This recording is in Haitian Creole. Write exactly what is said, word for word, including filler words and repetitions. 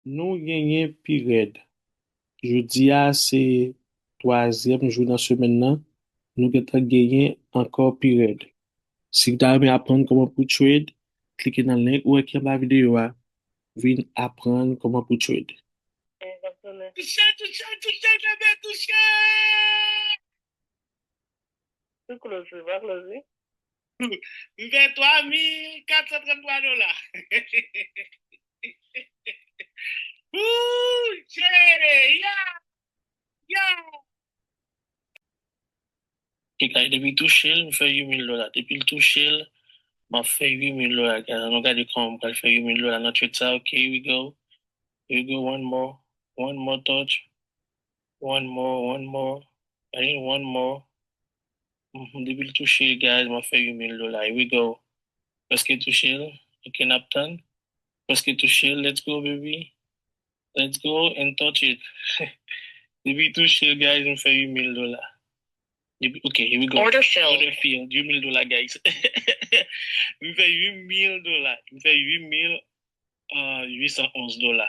Nou genyen pi rèd. Jodi a se twazyèm jou nan semèn nan. Nou gentan genyen ankò pi rèd. Si w ta renmen aprann kòman pou trade, klike nan link ou wè ki anba videyo a. Vin aprann kòman pou trade. Touche, touche, touche, bebe, touche! Ou close, pa close. M fè twa mil kat san trant twa dola. Ooh, yeah, yeah, yeah. Kay, depi touche l, m fè uit mil dola. Depi l touche l, m ap fè uit mil dola, guys. Ann nou gade kòman m pral fè uit mil dola nan trade sa. Ok, here we go. Here we go, one more. One more touch. One more, one more. I need one more. Mhm, depi l touche, guys, m ap fè uit mil dola. Here we go. Prèske touche l. Ok, n ap tann. Prèske touche l. Let's go, baby. Let's go and touch it. Depi touche l, guys, m fè uit mil dola. Depi, ok, here we go. Order filled. Order filled. Uit mil dola, guys. M fè uit mil dola. M fè uit mil uit san onz dola.